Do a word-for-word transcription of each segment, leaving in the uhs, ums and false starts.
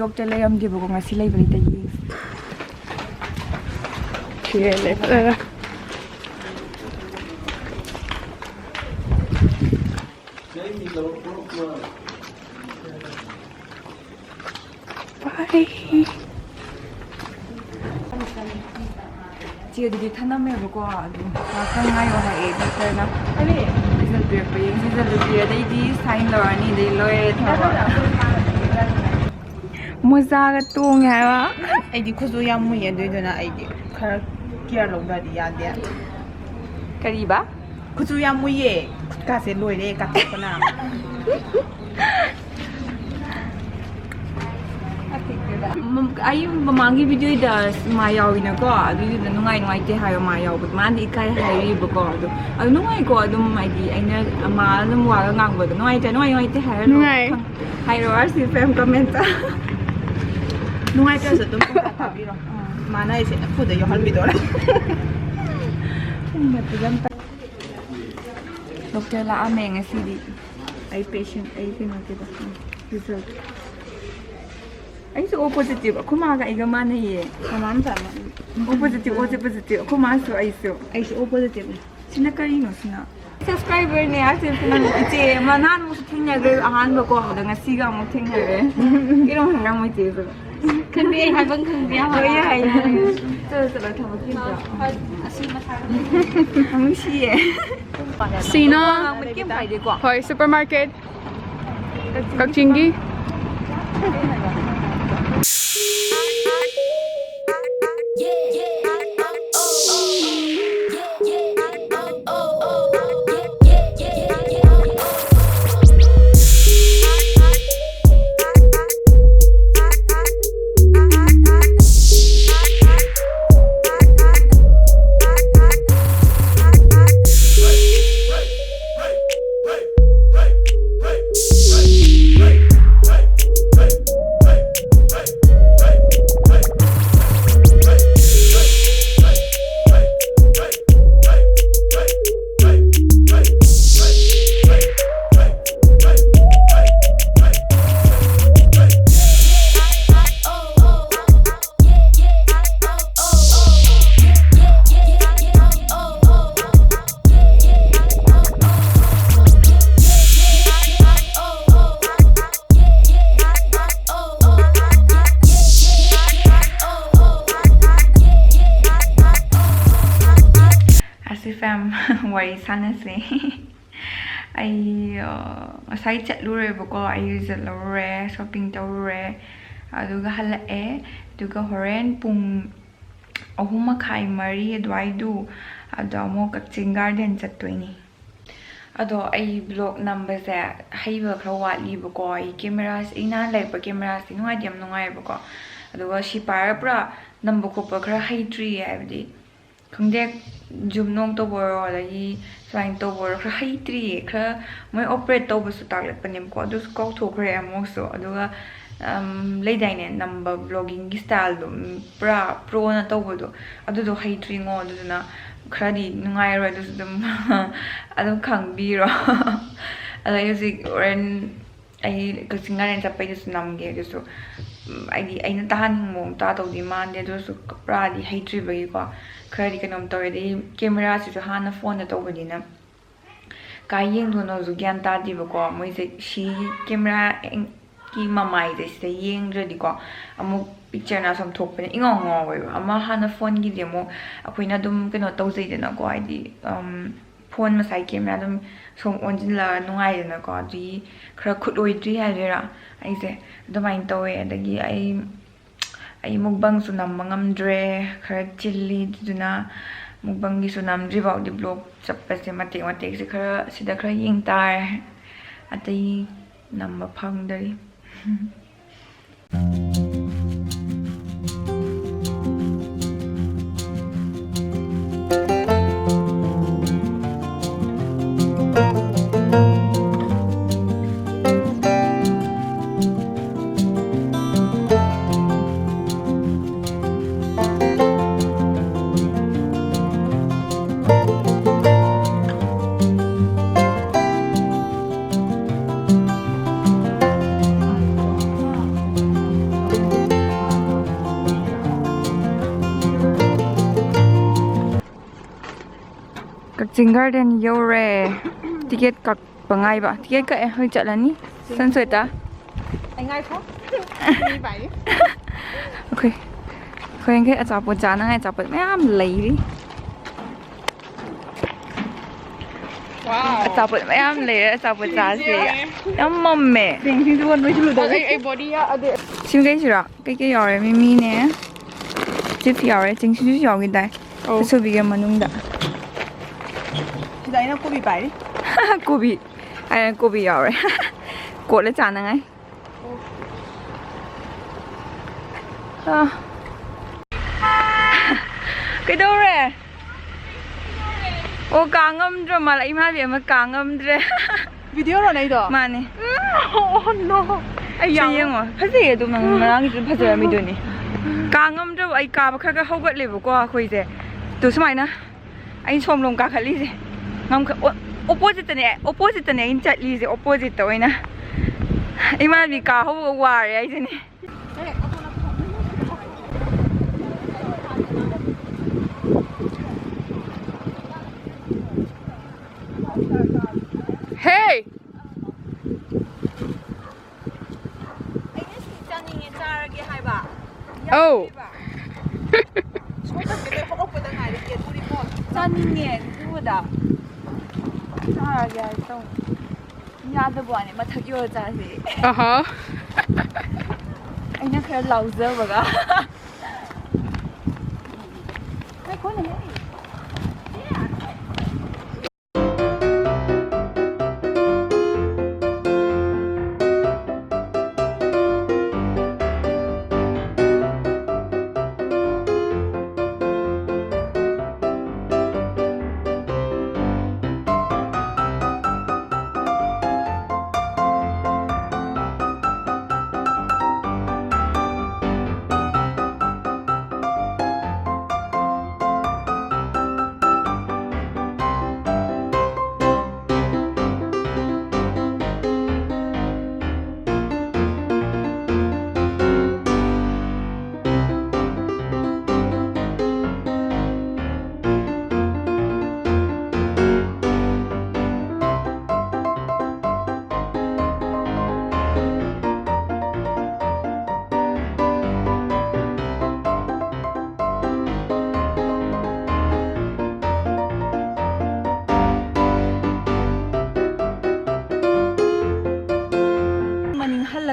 Doctor ꯂꯩꯔꯝꯗꯦꯕꯀꯣ, ꯉꯁꯤ ꯂꯩꯕ ꯂꯩꯇ ꯌꯦꯡꯁꯤ꯫ ꯁꯤ ꯂꯩꯕ꯫ ꯕꯥꯏ꯫ ꯆꯦꯗꯨꯗꯤ ꯊꯅꯝꯃꯦꯕꯀꯣ, ꯑꯗꯨ ꯉꯥꯛꯇꯪ ꯉꯥꯏꯌꯣ ꯍꯥꯏꯔꯛꯑꯦ ꯗꯣꯛꯇꯔꯅ꯫ ꯔꯤꯖꯜ ꯄꯤꯔꯛꯄ ꯌꯦꯡꯁꯤ, ꯔꯤꯖꯜꯗꯨ ꯄꯤꯔꯗꯩꯗꯤ ꯁꯥꯏꯟ ꯂꯧꯔꯅꯤ, ꯑꯗꯩ ꯂꯣꯏꯔꯦ ꯊꯕꯛ꯫ ꯃꯣꯖꯥꯒ ꯇꯣꯡꯉꯦ ꯍꯥꯏꯕ꯫ ꯑꯩꯗꯤ ꯈꯨꯆꯨ ꯌꯥꯝ ꯃꯨꯏꯌꯦ, ꯑꯗꯨꯏꯗꯨꯅ ꯑꯩꯗꯤ ꯈꯔ ꯀꯤꯌꯔ ꯂꯧꯗ꯭ꯔꯗꯤ ꯌꯥꯗꯦ꯫ ꯀꯔꯤꯕ? ꯈꯨꯆꯨ ꯌꯥꯝ ꯃꯨꯏꯌꯦ, ꯈꯨꯠꯀꯥꯁꯦ ꯂꯣꯏꯔꯦ ꯀꯥꯊꯣꯛꯄꯅ꯫ ꯃꯝ-, ꯑꯩ ꯃꯃꯥꯡꯒꯤ ꯚꯤꯗꯤꯑꯣꯗ ꯃꯥ ꯌꯥꯎꯋꯤꯅꯀꯣ, ꯑꯗꯨꯏꯗꯨꯅ ꯅꯨꯡꯉꯥꯏ ꯅꯨꯡꯉꯥꯏꯇꯦ ꯍꯥꯏꯕ ꯃꯥ ꯌꯥꯎꯕꯗꯣ꯫ ꯃꯥꯅꯗꯤ ꯏꯀꯥꯏ ꯍꯥꯏꯔꯤꯕꯀꯣ, ꯑꯗꯣ, ꯑꯗꯨ ꯅꯨꯡꯉꯥꯏꯀꯣ꯫ ꯑꯗꯨꯝ ꯍꯥꯏꯗꯤ ꯑꯩꯅ ꯃꯥ ꯑꯗꯨꯝ ꯋꯥꯒ ꯉꯥꯡꯕꯗꯣ ꯅꯨꯡꯉꯥꯏꯇꯦ, ꯅꯨꯡꯉꯥꯏ ꯅꯨꯡꯉꯥꯏꯇꯦ ꯍꯥꯏꯔ ꯅꯨꯡꯉꯥꯏ꯫ ꯍꯥꯏꯔꯣ, ꯑꯥꯔ ꯁꯤ ꯐꯦꯝ ꯀꯃꯦꯟꯇ꯫ ꯅꯨꯡꯉꯥꯏꯇ꯭ꯔꯁꯨ ꯑꯗꯨꯝ ꯄꯪꯇꯥ ꯇꯥꯕꯤꯔꯣ꯫ ꯃꯥꯅ ꯑꯩꯁꯦ ꯅꯝꯐꯨꯗ ꯌꯥꯎꯍꯟꯕꯤꯗꯣꯔꯦ꯫ ꯗꯣꯛꯇꯔ ꯂꯥꯛꯑꯝꯃꯦ ꯉꯁꯤꯗꯤ꯫ ꯑꯩ ꯄꯦꯁꯦꯟ, ꯑꯩ ꯀꯩꯅꯣꯒꯤꯗꯣ, ꯎꯝ, ꯔꯤꯖꯜ꯫ ꯑꯩꯁꯨ ꯑꯣ ꯄꯣꯖꯤꯇꯤꯚ, ꯑꯩꯈꯣꯏ ꯃꯥꯒ ꯑꯩꯒ ꯃꯥꯟꯅꯩꯌꯦ꯫ ꯃꯃꯥ ꯃꯆꯥ ꯑꯃ꯫ ꯑꯣ ꯄꯣꯖꯤꯇꯤꯚ, ꯑꯣ ꯄꯣꯖꯤꯇꯤꯚ, ꯑꯩꯈꯣꯏ ꯃꯥꯁꯨ ꯑꯩꯁꯨ꯫ ꯑꯩꯁꯨ ꯑꯣ ꯄꯣꯖꯤꯇꯤꯚꯅꯤ꯫ ꯁꯤꯅ ꯀꯔꯤꯅꯣ ꯁꯤꯅ? ꯁꯕꯁꯀ꯭ꯔꯥꯏꯕꯔꯅꯦ, ꯑꯥꯔ ꯁꯤ ꯑꯦꯐ ꯅꯪ ꯏꯆꯦ ꯑꯃ ꯅꯍꯥꯟ ꯑꯃꯨꯛꯁꯨ ꯊꯦꯡꯅꯈ꯭ꯔꯦ ꯑꯍꯥꯟꯕꯀꯣ, ꯑꯗ ꯉꯁꯤꯒ ꯑꯃꯨꯛ ꯊꯦꯡꯅꯔꯦ꯫ ꯀꯩꯅꯣ ꯍꯪꯉꯝꯃꯣ ꯏꯆꯦꯁꯨ꯫ ꯈꯪꯗꯦ, ꯑꯩ ꯍꯥꯏꯐꯝ ꯈꯪꯗꯦ, ꯌꯥꯝ ꯍꯣꯏ, ꯍꯥꯏ, ꯍꯥꯏ, ꯍꯥꯏ꯫ ꯆꯠꯂꯣ, ꯆꯠꯂꯣ, ꯊꯕꯛ ꯆꯤꯟꯕ꯭ꯔꯣ? ꯑꯁꯤ ꯃꯊꯥ ꯌꯥꯝ ꯅꯨꯡꯁꯤꯌꯦ꯫ ꯁꯤꯅ ꯋꯥ ꯉꯥꯡꯕꯗꯤ ꯀꯩꯝ ꯀꯥꯏꯗꯦꯀꯣ? ꯍꯣꯏ, ꯁꯨꯄꯔ ꯃꯥꯔꯀꯦꯠ꯫ ꯀꯛꯆꯤꯡꯒꯤ꯫ ꯐꯦꯝ, ꯋꯥꯔꯤ ꯁꯥꯟꯅꯁꯦ꯫ ꯑꯩ ꯑ, ꯉꯁꯥꯏ ꯆꯠꯂꯨꯔꯦꯕꯀꯣ, ꯑꯩ ꯏꯔꯨꯖꯠꯂꯨꯔꯦ, ꯁꯣꯄꯤꯡ ꯇꯧꯔꯨꯔꯦ, ꯑꯗꯨꯒ ꯍꯜꯂꯛꯑꯦ꯫ ꯑꯗꯨꯒ ꯍꯣꯔꯦꯟ ꯄꯨꯡ ꯑꯍꯨꯝ ꯃꯈꯥꯏ, ꯃꯔꯤ ꯑꯗꯨꯋꯥꯏꯗꯨ ꯑꯗꯣ ꯑꯃꯨꯛ ꯀꯛꯆꯤꯡ ꯒꯥꯔꯗꯦꯟ ꯆꯠꯇꯣꯏꯅꯤ꯫ ꯑꯗꯣ ꯑꯩ ꯕ꯭ꯂꯣꯛ ꯅꯝꯕꯁꯦ ꯍꯩꯕ ꯈꯔ ꯋꯥꯠꯂꯤꯕꯀꯣ꯫ ꯑꯩ ꯀꯦꯃꯦꯔꯥꯁꯦ, ꯑꯩ ꯅꯍꯥꯟ ꯂꯩꯔꯛꯄ ꯀꯦꯃꯦꯔꯥꯁꯦ ꯅꯨꯡꯉꯥꯏꯗꯤ ꯌꯥꯝ ꯅꯨꯡꯉꯥꯏꯌꯦꯕꯀꯣ, ꯑꯗꯨꯒ ꯁꯤ ꯄꯥꯏꯔ ꯄꯨꯔꯥ ꯅꯝꯕ ꯈꯣꯠꯄ ꯈꯔ ꯍꯩꯇ꯭ꯔꯤꯌꯦ꯫ ꯍꯥꯏꯕꯗꯤ ꯈꯪꯗꯦ, ꯖꯨꯝ ꯅꯣꯡ ꯇꯧꯕ ꯑꯣꯏꯔꯣ, ꯑꯗꯒꯤ ꯁꯨꯃꯥꯏꯅ ꯇꯧꯕ ꯑꯣꯏꯔꯣ, ꯈꯔ ꯍꯩꯇ꯭ꯔꯤꯌꯦ꯫ ꯈꯔ ꯃꯣꯏ ꯑꯣꯄꯔꯦꯠ ꯇꯧꯕꯁꯨ ꯇꯥꯛꯂꯛꯄꯅꯦꯕꯀꯣ, ꯑꯗꯨꯁꯨ ꯀꯥꯎꯊꯣꯛꯈ꯭ꯔꯦ ꯑꯃꯨꯛꯁꯨ꯫ ꯑꯗꯨꯒ ꯑꯝ, ꯂꯩꯗꯥꯏꯅꯦ, ꯅꯝꯕ ꯕ꯭ꯂꯣꯒꯤꯡꯒꯤ ꯁ꯭ꯇꯥꯏꯜꯗꯣ, ꯎꯝ, ꯄꯨꯔꯥ ꯄ꯭ꯔꯣꯅ ꯇꯧꯕꯗꯣ, ꯑꯗꯨꯗꯣ ꯍꯩꯇ꯭ꯔꯤꯉꯣ꯫ ꯑꯗꯨꯗꯨꯅ ꯈꯔꯗꯤ ꯅꯨꯡꯉꯥꯏꯔꯣꯏ, ꯑꯗꯨꯁꯨ ꯑꯗꯨꯝ ꯑꯗꯨꯝ ꯈꯪꯕꯤꯔꯣ꯫ ꯑꯗꯣ ꯑꯩ ꯍꯧꯖꯤꯛ ꯍꯣꯔꯦꯟ ꯑꯩ ꯀꯛꯆꯤꯡ ꯒꯥꯔꯗꯦꯟ ꯆꯠꯄꯩꯗꯨꯁꯨ ꯅꯝꯒꯦ꯫ ꯑꯗꯨꯁꯨ ꯎꯝ, ꯑꯩꯗꯤ ꯑꯩꯅ ꯇꯥꯍꯟꯅꯤꯡꯕ ꯃꯑꯣꯡ ꯇꯥꯗꯧꯗꯤ ꯃꯥꯟꯗꯦ꯫ ꯑꯗꯨꯁꯨ ꯄꯨꯔꯥꯗꯤ ꯍꯩꯇ꯭ꯔꯤꯕꯒꯤꯀꯣ ꯈꯔꯗꯤ ꯀꯩꯅꯣꯝ ꯇꯧꯔꯦ꯫ ꯑꯗꯩ ꯀꯦꯃꯦꯔꯥꯁꯤꯁꯨ ꯍꯥꯟꯅ ꯐꯣꯟꯗ ꯇꯧꯕꯅꯤꯅ ꯀꯥꯏ ꯌꯦꯡꯗꯣꯏꯅꯣꯁꯨ ꯒ꯭ꯌꯥꯟ ꯇꯥꯗꯦꯕꯀꯣ꯫ ꯃꯣꯏꯁꯦ ꯁꯤ ꯀꯦꯃꯦꯔꯥꯒꯤ ꯃꯃꯥꯏꯁꯦ ꯁꯤꯗ ꯌꯦꯡꯗ꯭ꯔꯗꯤꯀꯣ ꯑꯃꯨꯛ ꯄꯤꯛꯆꯔꯅ ꯁꯨꯝ ꯊꯣꯛꯄꯅ ꯏꯉꯥꯎ ꯉꯥꯎꯋꯦꯕ꯫ ꯑꯃ ꯍꯥꯟꯅ ꯐꯣꯟꯒꯤꯗꯤ ꯑꯃꯨꯛ ꯑꯩꯈꯣꯏꯅ ꯑꯗꯨꯝ ꯀꯩꯅꯣ ꯇꯧꯖꯩꯗꯅꯀꯣ, ꯍꯥꯏꯗꯤ ꯎꯝ, ꯐꯣꯟ ꯃꯁꯥꯏ ꯀꯦꯃꯦꯔꯥ ꯑꯗꯨꯝ ꯁꯨꯝ ꯑꯣꯟꯁꯤꯜꯂꯒ ꯅꯨꯡꯉꯥꯏꯗꯅꯀꯣ꯫ ꯑꯗꯨꯒꯤ ꯈꯔ ꯈꯨꯠꯂꯣꯏꯗ꯭ꯔꯤ ꯍꯥꯏꯗꯣꯏꯔꯥ, ꯑꯩꯁꯦ ꯑꯗꯨꯃꯥꯏꯅ ꯇꯧꯋꯦ꯫ ꯑꯗꯒꯤ ꯑꯩ ꯑꯩ ꯃꯨꯛꯕꯪꯁꯨ ꯅꯝꯕ ꯉꯝꯗ꯭ꯔꯦ, ꯈꯔ ꯆꯤꯜꯂꯤ꯫ ꯑꯗꯨꯗꯨꯅ ꯃꯨꯛꯕꯪꯒꯤꯁꯨ ꯅꯝꯗ꯭ꯔꯤ ꯐꯥꯎꯗꯤ ꯕ꯭ꯂꯣꯛ ꯆꯠꯄꯁꯦ ꯃꯇꯦꯛ ꯃꯇꯦꯛꯁꯦ ꯈꯔ ꯁꯤꯗ ꯈꯔ ꯌꯦꯡ ꯇꯥꯔꯦ꯫ ꯑꯇꯩ ꯅꯝꯕ ꯐꯪꯗꯔꯤ꯫ ꯀꯛꯆꯤꯡ ꯒꯥꯔꯗꯦꯟ ꯌꯧꯔꯦ꯫ ꯇꯤꯀꯦꯠ ꯀꯛꯄ ꯉꯥꯏꯕ꯫ ꯇꯤꯀꯦꯠ ꯀꯛꯑꯦ, ꯍꯧꯖꯤꯛ ꯆꯠꯂꯅꯤ꯫ ꯁꯟꯁ꯭ꯋꯦꯇꯥ꯫ ꯑꯩ ꯉꯥꯏꯈꯣ꯫ ꯃꯤ ꯄꯥꯏꯔꯤ꯫ ꯑꯩꯈꯣꯏ, ꯑꯩꯈꯣꯏ ꯌꯥꯡꯈꯩ ꯑꯆꯥꯄꯣꯠ ꯆꯥꯅꯉꯥꯏ ꯑꯆꯥꯄꯣꯠ ꯃꯌꯥꯝ ꯂꯩꯔꯤ꯫ ꯑꯆꯥꯄꯣꯠ ꯃꯌꯥꯝ ꯂꯩꯔꯦ, ꯑꯆꯥꯄꯣꯠ ꯆꯥꯁꯦ꯫ ꯌꯥꯝ ꯃꯝꯃꯦ꯫ ꯑꯩ, ꯑꯩ ꯕꯣꯗꯤ ꯌꯥꯗꯦ꯫ ꯁꯤꯃ ꯀꯩꯁꯤꯔꯣ? ꯀꯩꯀꯩ ꯌꯥꯎꯔꯦ? ꯃꯤꯃꯤꯅꯦ, ꯆꯤꯞꯁ ꯌꯥꯎꯔꯦ, ꯆꯤꯡ ꯁꯤꯡꯖꯨꯁꯨ ꯌꯥꯎꯈꯤꯗꯥꯏ? ꯑꯧ꯫ ꯑꯁꯨꯕꯤꯒꯤ ꯃꯅꯨꯡꯗ꯫ ꯁꯤꯗ ꯑꯩꯅ ꯀꯣꯕꯤ ꯄꯥꯏꯔꯤ꯫ ꯀꯣꯕꯤ꯫ ꯑꯩꯅ ꯀꯣꯕꯤ ꯌꯥꯎꯔꯦ꯫ ꯀꯣꯠꯂ ꯆꯥꯅꯉꯥꯏ꯫ ꯑꯥ꯫ ꯀꯩꯗꯧꯔꯦ? ꯑꯣ, ꯀꯥ ꯉꯝꯗ꯭ꯔ ꯃꯥꯜꯂꯦ, ꯏꯃꯥꯟꯕꯤ ꯑꯃ ꯀꯥ ꯉꯝꯗ꯭ꯔꯦ꯫ ꯚꯤꯗꯤꯑꯣꯔꯣ ꯅꯩꯗꯣ? ꯃꯥꯅꯦ꯫ ꯑꯣ, no꯫ ꯑꯩ ꯁꯤ ꯌꯥꯝ ꯌꯦꯡꯉꯣ, ꯐꯖꯩꯌꯦ ꯑꯗꯨꯝ, ꯅꯪ ꯉꯔꯥꯡꯒꯤꯁꯨ ꯐꯖꯔꯝꯃꯤꯗꯨꯅꯤ꯫ ꯀꯥ ꯉꯝꯗ꯭ꯔꯕ ꯑꯩ ꯀꯥꯕ ꯈꯔ ꯈꯔ ꯍꯧꯒꯠꯂꯦꯕꯀꯣ ꯑꯩꯈꯣꯏꯁꯦ꯫ ꯑꯗꯨ ꯁꯨꯃꯥꯏꯅ ꯑꯩꯅ ꯁꯣꯝꯂꯣꯝ ꯀꯥꯈꯠꯂꯤꯁꯦ꯫ ꯉꯝꯈ-, ꯑꯣ-, oppositeꯇꯅꯦ, oppositeꯇꯅꯦ ꯑꯩꯅ ꯆꯠꯂꯤꯁꯦ, oppositeꯇ ꯑꯣꯏꯅ꯫ ꯏꯃꯥꯟꯕꯤ ꯀꯥ ꯍꯧꯕꯒ ꯋꯥꯔꯦ ꯍꯥꯏꯁꯤꯅꯦ꯫ ꯍꯦ! ꯑꯩꯅ ꯁꯤ ꯆꯥꯅꯤꯡꯉꯦ, ꯆꯥꯔꯒꯦ ꯍꯥꯏꯕ꯫ ꯑꯧ꯫ ꯌꯥꯗ꯭ꯔꯤꯕ꯫ ꯁꯣꯝꯗ ꯍꯧꯒꯠꯄꯗ ꯉꯥꯏꯔꯤ, ꯀꯦꯇꯨꯔꯤꯀꯣ꯫ ꯆꯥꯅꯤꯡꯉꯦ, ꯑꯗꯨꯗ꯫ ꯆꯥꯔꯒꯦ ꯍꯥꯏ ꯇꯧꯅꯤ꯫ ꯌꯥꯗꯕ ꯋꯥꯅꯤ, ꯃꯊꯛ ꯌꯧꯔ ꯆꯥꯁꯤ꯫ ꯑꯍꯥ꯫ ꯑꯩꯅ ꯈꯔ ꯂꯥꯎꯖꯕꯒ꯫ ꯉꯥꯏꯈꯣꯅꯦꯍꯦ꯫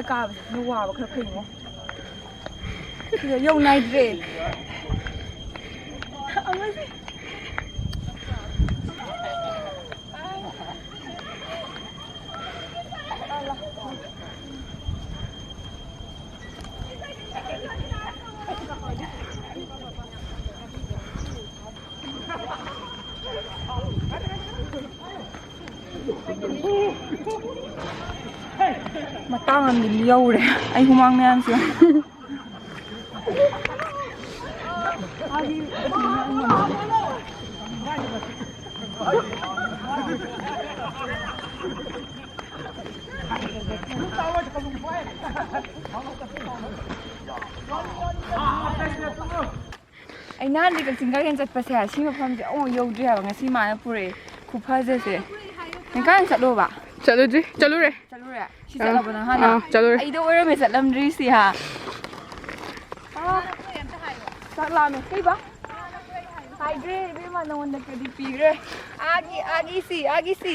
ꯀꯥꯕꯁꯤꯅ ꯋꯥꯕ ꯈꯔ ꯐꯩꯉꯣ꯫ ꯁꯤꯗ ꯌꯧ ꯅꯥꯏꯗ꯭ꯔꯦ꯫ ꯑꯃꯁꯦ꯫ ꯃꯇꯥꯡ ꯑꯃꯗꯤ ꯌꯧꯔꯦ ꯑꯩ ꯍꯨꯃꯥꯡ ꯃꯌꯥꯝꯁꯦ꯫ ꯑꯩ ꯅꯍꯥꯟꯗꯤ ꯀꯛꯆꯤꯡ ꯒꯥꯔꯗꯦꯟ ꯆꯠꯄꯁꯦ ꯁꯤ ꯃꯐꯝꯁꯦ ꯑꯃꯨꯛ ꯌꯧꯗ꯭ꯔꯤ ꯍꯥꯏꯕ꯫ ꯉꯁꯤ ꯃꯥꯅ ꯄꯨꯔꯛꯑꯦ ꯈꯨꯐꯖꯁꯦ꯫ ꯅꯪ ꯀꯥꯏꯗ ꯆꯠꯂꯨꯕ? ꯆꯠꯂꯨꯗ꯭ꯔꯤ꯫ ꯆꯠꯂꯨꯔꯦ? ꯆꯠꯂꯨꯔꯦ? ꯁꯤ ꯑꯥ, ꯆꯠꯂꯕꯣ ꯅꯪ ꯍꯥꯟꯅ? ꯑꯥ, ꯆꯠꯂꯨꯔꯦ꯫ ꯑꯩꯗ ꯑꯣꯏꯔꯝꯃꯦ ꯆꯠꯂꯝꯗ꯭ꯔꯤꯁꯤ ꯍꯥ꯫ ꯑꯥ, ꯆꯥꯛ ꯂꯥꯝꯃꯦ꯫ ꯀꯩꯕ? ꯍꯥꯏꯈ꯭ꯔꯦ ꯏꯕꯦꯝꯃ ꯅꯉꯣꯟꯗ ꯀꯔꯤ ꯄꯤꯈ꯭ꯔꯦ? ꯑꯥꯒꯤ, ꯑꯥꯒꯤ ꯁꯤ, ꯑꯥꯒꯤ ꯁꯤ,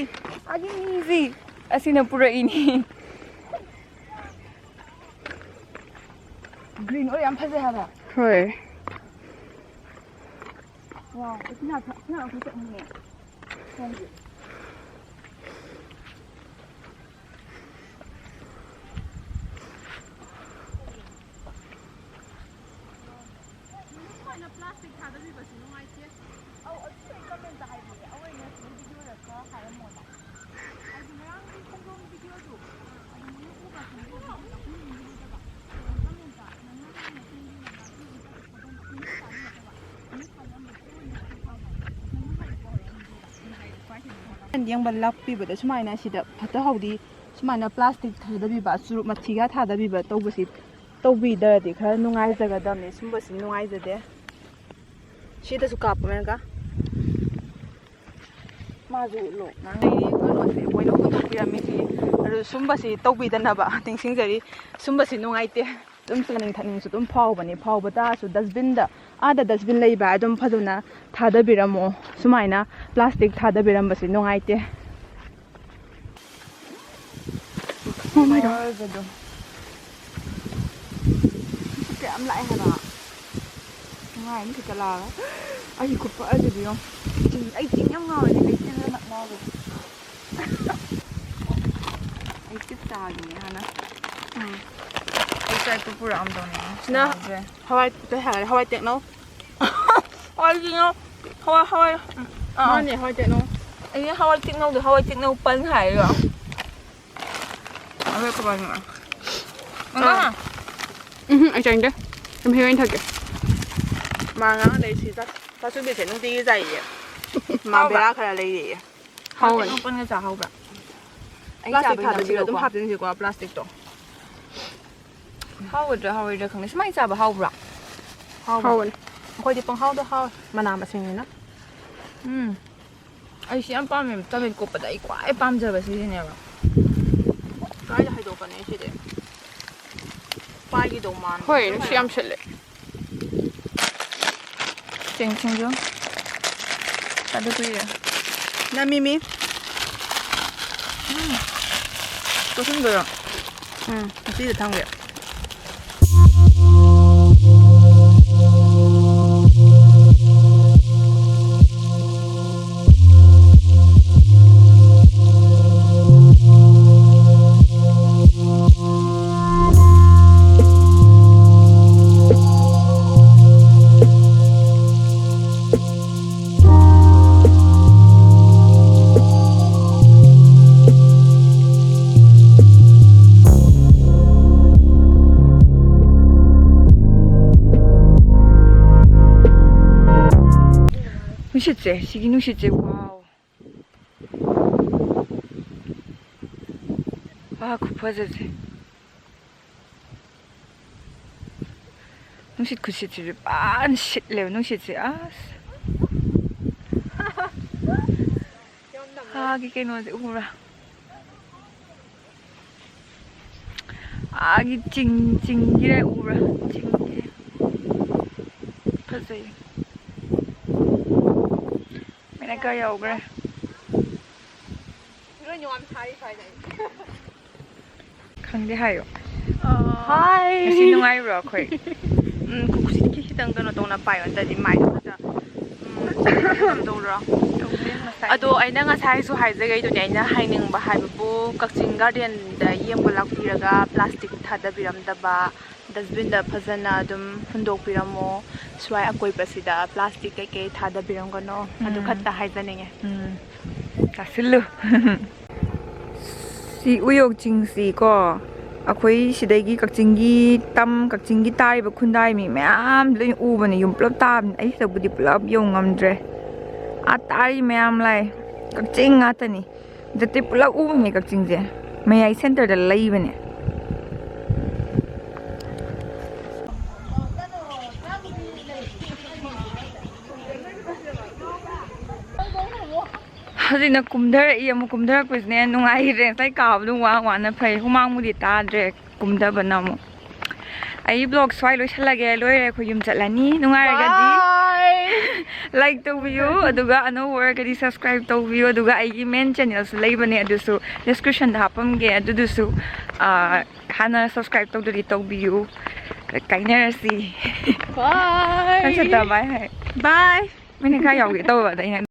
ꯑꯥꯒꯤ ꯃꯤꯁꯤ꯫ ꯑꯁꯤꯅ ꯄꯨꯔꯛꯏꯅꯤ꯫ ꯒ꯭ꯔꯤꯟ ꯑꯣꯏ ꯌꯥꯝ ꯐꯖꯩ ꯍꯥꯏꯕ꯫ ꯍꯣꯏ꯫ ꯋꯥꯎ, ꯎꯆꯤꯟ ꯅꯥꯆꯤꯟ, ꯎꯆꯤꯟ ꯅꯥꯆꯤꯟ ꯆꯠꯅꯤꯡꯉꯦ꯫ ꯈꯣꯡꯁꯦ꯫ ꯁꯨꯃꯥꯏꯅ ꯄ꯭ꯂꯥꯁꯇꯤꯛ ꯊꯥꯗꯕꯤꯕꯁꯤ ꯅꯨꯡꯉꯥꯏꯇꯦ꯫ ꯑꯧ, ꯑꯗꯨꯁꯨ ꯑꯩ ꯀꯃꯦꯟꯇ ꯍꯥꯏꯕꯤꯒꯦ꯫ ꯑꯩꯈꯣꯏ ꯉꯁꯤ ꯚꯤꯗꯤꯑꯣꯗ ꯈꯔ ꯍꯥꯏꯔꯝꯃꯣꯕ꯫ ꯍꯥꯏꯗꯤ ꯉꯔꯥꯡꯒꯤ ꯈꯣꯡꯖꯣꯝ ꯚꯤꯗꯤꯑꯣꯗꯣ, ꯑꯗꯨ ꯃꯣꯏꯅ ꯎꯕ꯭ꯔꯥ ꯈꯪꯗꯦ, ꯃꯤꯅ ꯎꯏꯗꯕ꯫ ꯑꯗꯨꯝ ꯀꯃꯦꯟꯇ ꯅꯪꯅ ꯍꯦꯟꯅ ꯁꯦꯝꯕꯤꯔꯒ ꯁꯤꯒꯤ ꯆꯠꯄ ꯈꯣꯠꯄ ꯃꯤꯅ ꯇꯥꯕ ꯅꯠꯇꯕ꯫ ꯃꯤ ꯊꯥꯖꯕ ꯌꯦꯡꯕ ꯂꯥꯛꯄꯤꯕꯗ ꯁꯨꯃꯥꯏꯅ ꯁꯤꯗ ꯐꯠꯇ ꯍꯥꯎꯗꯤ ꯁꯨꯃꯥꯏꯅ ꯄ꯭ꯂꯥꯁꯇꯤꯛ ꯊꯥꯗꯕꯤꯕ, ꯆꯨꯔꯨꯞ ꯃꯊꯤꯒ ꯊꯥꯗꯕꯤꯕ ꯇꯧꯕꯁꯤ ꯇꯧꯕꯤꯗ꯭ꯔꯗꯤ ꯈꯔ ꯅꯨꯡꯉꯥꯏꯖꯒꯗꯕꯅꯤ꯫ ꯁꯨꯝꯕꯁꯤ ꯅꯨꯡꯉꯥꯏꯖꯗꯦ꯫ ꯁꯤꯗꯁꯨ ꯀꯥꯞꯄꯃꯦꯒ꯫ ꯃꯥꯁꯨ ꯂꯣꯛ ꯉꯥꯡꯉꯤ꯫ ꯀꯩꯅꯣꯁꯦ ꯃꯣꯏꯅ ꯍꯨꯟꯗꯣꯛꯄꯤꯔꯝꯃꯤꯁꯤ꯫ ꯑꯗꯨ ꯁꯨꯝꯕꯁꯤ ꯇꯧꯕꯤꯗꯅꯕ ꯅꯤꯡꯁꯤꯡꯖꯔꯤ꯫ ꯁꯨꯝꯕꯁꯤ ꯅꯨꯡꯉꯥꯏꯇꯦ꯫ ꯑꯗꯨꯝ ꯆꯥꯅꯤꯡ ꯊꯛꯅꯤꯡꯁꯨ ꯑꯗꯨꯝ ꯐꯥꯎꯕꯅꯤ꯫ ꯐꯥꯎꯕ ꯇꯥꯔꯁꯨ ꯗꯁꯕꯤꯟꯗ, ꯑꯥꯗ ꯗꯁꯕꯤꯟ ꯂꯩꯕ ꯑꯗꯨꯝ ꯐꯖꯅ ꯊꯥꯗꯕꯤꯔꯝꯃꯣ꯫ ꯁꯨꯃꯥꯏꯅ ꯄ꯭ꯂꯥꯁꯇꯤꯛ ꯊꯥꯗꯕꯤꯔꯝꯕꯁꯤ ꯅꯨꯡꯉꯥꯏꯇꯦ꯫ Oh my God. ꯑꯔꯣꯏꯕꯗꯣ꯫ ꯀꯌꯥꯝ ꯂꯥꯛꯑꯦ ꯍꯥꯏꯕ? ꯅꯨꯡꯉꯥꯏꯅꯤ ꯈꯛꯇ ꯂꯥꯛꯑꯒ꯫ ꯑꯩ ꯈꯨꯠꯄ ꯑꯗꯨꯗꯤ ꯌꯦꯡꯉꯣ꯫ ꯆꯤꯡ-, ꯑꯩ ꯆꯤꯡ ꯌꯥꯝ ꯉꯥꯎꯔꯦ꯫ ꯀꯩ ꯆꯤꯡ ꯉꯥꯎꯕ? ꯑꯩ ꯆꯤꯞ ꯆꯥꯒꯤꯅꯦ ꯍꯥꯟꯅ꯫ ꯎꯝ꯫ ꯑꯩ ꯆꯥꯛꯇꯣ ꯄꯨꯔꯛꯑꯝꯗꯧꯅꯦ꯫ ꯁꯤꯅ ꯆꯥꯗ꯭ꯔꯦ꯫ ꯍꯋꯥꯏ, ꯀꯩ ꯍꯥꯏꯔꯦ? ꯍꯋꯥꯏ ꯇꯦꯛꯅꯧ꯫ ꯍꯋꯥꯏ ꯇꯦꯛꯅꯧ꯫ ꯍꯋꯥꯏ, ꯍꯋꯥꯏ꯫ ꯎꯝ꯫ ꯑꯥ꯫ ꯃꯥꯅꯦ, ꯍꯋꯥꯏ ꯇꯦꯛꯅꯧ꯫ ꯑꯩꯅ ꯍꯋꯥꯏ ꯇꯦꯛꯅꯧꯗꯣ ꯍꯋꯥꯏ ꯇꯦꯛꯅꯧ ꯄꯟ ꯍꯥꯏꯔꯣ? ꯑꯗꯨ ꯀꯃꯥꯏꯅ? ꯑꯥ꯫ ꯎꯝ, ꯑꯩ ꯆꯥꯅꯤꯡꯗꯦ꯫ ꯑꯗꯨꯝ ꯍꯩ ꯑꯣꯏꯅ ꯊꯛꯀꯦ꯫ ꯃꯥ ꯉꯔꯥꯡꯗꯩ ꯁꯤ ꯆꯥ-, ꯆꯥꯁꯨꯕꯤꯁꯦ ꯅꯨꯡꯇꯤꯒꯤ ꯆꯥꯏꯌꯦ꯫ ꯃꯥ ꯍꯥꯎꯕ꯭ꯔꯥ? ꯕꯦꯔꯥ ꯈꯔ ꯂꯩꯔꯤꯌꯦ꯫ ꯍꯥꯎꯕꯅꯦ꯫ ꯃꯄꯟꯒ ꯆꯥ ꯍꯥꯎꯕ꯭ꯔꯥ? ꯑꯩ ꯄ꯭ꯂꯥꯁꯇꯤꯛ ꯆꯥꯕꯩ ꯊꯥꯗꯕꯤꯗ ꯑꯗꯨꯝ ꯅꯝꯁꯤꯜꯂꯨꯀꯣ꯫ ꯍꯥꯞꯆꯤꯟꯁꯤꯀꯣ, ꯄ꯭ꯂꯥꯁꯇꯤꯛꯇꯣ꯫ ꯍꯥꯎꯒꯗ꯭ꯔꯥ ꯍꯥꯎꯔꯣꯏꯗ꯭ꯔꯥ ꯈꯪꯗꯦ꯫ ꯁꯨꯃꯥꯏꯅ ꯆꯥꯕ ꯍꯥꯎꯕ꯭ꯔꯥ? ꯍꯥꯎꯕꯅꯦ꯫ ꯍꯥꯎꯕꯅꯦ꯫ ꯑꯩꯈꯣꯏꯗꯤ ꯄꯪꯍꯥꯎꯗ ꯍꯥꯎꯋꯦ꯫ ꯃꯅꯥ ꯃꯁꯤꯡꯅꯤꯅ꯫ ꯎꯝ꯫ ꯑꯩꯁꯤ ꯌꯥꯝ ꯄꯥꯝꯃꯦꯕ꯫ ꯇꯃꯦꯡꯂꯣꯡ ꯀꯣꯠꯄꯗ ꯑꯩ ꯈ꯭ꯋꯥꯏ ꯄꯥꯝꯖꯕ ꯁꯤꯁꯤꯅꯦꯕ꯫ ꯀꯥꯏꯗ ꯍꯩꯗꯣꯛꯀꯅꯤ ꯁꯤꯗꯤ? ꯄꯥꯏꯈꯤꯗꯧ ꯃꯥꯟꯕ꯫ ꯍꯣꯏ, ꯅꯨꯡꯁꯤꯠ ꯌꯥꯝ ꯁꯤꯠꯂꯦ꯫ ꯆꯦꯡ ꯁꯤꯡꯖꯨ꯫ ꯆꯥꯗ ꯀꯨꯏꯔꯦ꯫ ꯅꯝꯃꯤꯃꯤ꯫ ꯎꯝ꯫ ꯇꯣꯠꯁꯤꯟꯗꯣꯏꯔꯣ? ꯎꯝ꯫ ꯑꯁꯤꯗ ꯊꯝꯒꯦ꯫ ꯅꯨꯡꯁꯤꯠꯁꯦ, ꯁꯤꯒꯤ ꯅꯨꯡꯁꯤꯠꯁꯦ, wow꯫ ꯋꯥ, ꯈꯨꯐꯖꯁꯦ꯫ ꯅꯨꯡꯁꯤꯠ ꯈꯨꯁꯤꯠꯁꯤꯗꯤ ꯐꯖꯅ ꯁꯤꯠꯂꯦꯕ, ꯅꯨꯡꯁꯤꯠꯁꯦ, ꯑꯁ꯫ ꯌꯥꯝ ꯅꯝꯃꯦ꯫ ꯑꯥꯒꯤ ꯀꯩꯅꯣꯁꯦ ꯎꯕ꯭ꯔꯥ? ꯑꯥꯒꯤ ꯆꯤꯡ, ꯆꯤꯡꯒꯤ ꯎꯕ꯭ꯔꯥ? ꯆꯤꯡꯒꯤ꯫ ꯐꯖꯩ꯫ ꯃꯤꯅ ꯀꯥꯏ ꯌꯧꯈ꯭ꯔꯦ? ꯈꯪꯗꯦ ꯍꯥꯏꯌꯣ꯫ ꯑꯥ, ꯍꯥꯏ꯫ ꯉꯁꯤ ꯅꯨꯡꯉꯥꯏꯕ꯭ꯔꯣ ꯑꯩꯈꯣꯏ? ꯎꯝ, ꯈꯨꯠꯁꯤ ꯈꯤꯇꯪ ꯀꯩꯅꯣ ꯇꯧꯅ ꯄꯥꯏꯌꯣ, ꯅꯠꯇ꯭ꯔꯗꯤ ꯃꯥꯏꯗꯣ ꯈꯛꯇ, ꯎꯝ, ꯀꯩꯅꯣ ꯇꯧꯗ꯭ꯔꯣ? ꯑꯗꯣ ꯑꯩꯅ ꯉꯁꯥꯏꯁꯨ ꯍꯥꯏꯖꯒꯩꯗꯨꯅꯦ, ꯑꯩꯅ ꯍꯥꯏꯅꯤꯡꯕ ꯍꯥꯏꯕꯕꯨ, ꯀꯛꯆꯤꯡ ꯒꯥꯔꯗꯦꯟꯗ ꯌꯦꯡꯕ ꯂꯥꯛꯄꯤꯔꯒ ꯄ꯭ꯂꯥꯁꯇꯤꯛ ꯊꯥꯗꯕꯤꯔꯝꯗꯕ, ꯗꯁꯕꯤꯟꯗ ꯐꯖꯅ ꯑꯗꯨꯝ ꯍꯨꯟꯗꯣꯛꯄꯤꯔꯝꯃꯣ꯫ ꯁ꯭ꯋꯥꯏ ꯑꯀꯣꯏꯕꯁꯤꯗ ꯄ꯭ꯂꯥꯁꯇꯤꯛ ꯀꯩꯀꯩ ꯊꯥꯗꯕꯤꯔꯝꯒꯅꯣ꯫ ꯑꯗꯨ ꯎꯝ꯫ ꯈꯛꯇ ꯍꯥꯏꯖꯅꯤꯡꯉꯦ꯫ ꯎꯝ꯫ ꯇꯥꯁꯤꯜꯂꯨ꯫ ꯁꯤ ꯎꯌꯣꯛ ꯆꯤꯡꯁꯤ ꯀꯣ, ꯑꯩꯈꯣꯏ ꯁꯤꯗꯒꯤ ꯀꯛꯆꯤꯡꯒꯤ ꯇꯝ, ꯀꯛꯆꯤꯡꯒꯤ ꯇꯥꯔꯤꯕ ꯈꯨꯟꯗꯥꯔꯤ ꯃꯤ ꯃꯌꯥꯝ ꯂꯣꯏ ꯎꯕꯅꯦ, ꯌꯨꯝ ꯄꯨꯂꯞ ꯇꯥꯕꯅꯤ꯫ ꯑꯩ ꯁꯤꯗꯕꯨꯗꯤ ꯄꯨꯂꯞ ꯌꯧ ꯉꯝꯗ꯭ꯔꯦ꯫ ꯑꯥ ꯇꯥꯔꯤ ꯃꯌꯥꯝ ꯂꯥꯛꯑꯦ, ꯀꯛꯆꯤꯡ ꯉꯥꯛꯇꯅꯤ꯫ ꯅꯠꯇꯦ, ꯄꯨꯂꯞ ꯎꯕꯅꯦ ꯀꯛꯆꯤꯡꯁꯦ, ꯃꯌꯥꯏ ꯁꯦꯟꯇꯔꯗ ꯂꯩꯕꯅꯦ꯫ ꯍꯧꯖꯤꯛꯅ ꯀꯨꯝꯊꯔꯛꯏ, ꯑꯃꯨꯛ ꯀꯨꯝꯊꯔꯛꯄꯁꯤꯅ ꯍꯦꯟꯅ ꯅꯨꯡꯉꯥꯏꯈꯤꯗ꯭ꯔꯦ꯫ ꯉꯁꯥꯏ ꯀꯥꯕꯗꯣ ꯋꯥ ꯋꯥꯅ ꯐꯩ, ꯍꯨꯃꯥꯡꯕꯨꯗꯤ ꯇꯥꯗ꯭ꯔꯦ ꯀꯨꯝꯊꯕꯅ ꯑꯃꯨꯛ꯫ ꯑꯩ vlog ꯁ꯭ꯋꯥꯏ ꯂꯣꯏꯁꯤꯜꯂꯒꯦ, ꯂꯣꯏꯔꯦ, ꯑꯩꯈꯣꯏ ꯌꯨꯝ ꯆꯠꯂꯅꯤ꯫ ꯅꯨꯡꯉꯥꯏꯔꯒꯗꯤ like ꯇꯧꯕꯤꯌꯨ, ꯑꯗꯨꯒ ꯑꯅꯧꯕ ꯑꯣꯏꯔꯒꯗꯤ subscribe ꯇꯧꯕꯤꯌꯨ, ꯑꯗꯨꯒ ꯑꯩꯒꯤ main channelꯁꯨ ꯂꯩꯕꯅꯦ, ꯑꯗꯨꯁꯨ descriptionꯗ ꯍꯥꯞꯄꯝꯒꯦ, ꯑꯗꯨꯗꯨꯁꯨ, ꯑꯥ, ꯍꯥꯟꯅ subscribe ꯇꯧꯗ꯭ꯔꯗꯤ ꯇꯧꯕꯤꯌꯨ꯫ ꯀꯥꯏꯅꯔꯁꯤ꯫ Bye꯫ ꯅꯪꯁꯨ ꯇ bye ꯍꯥꯏ꯫ Bye꯫ ꯃꯤꯅ ꯈꯔ ꯌꯥꯎꯒꯦ ꯇꯧꯕ ꯑꯗ ꯑꯩꯅ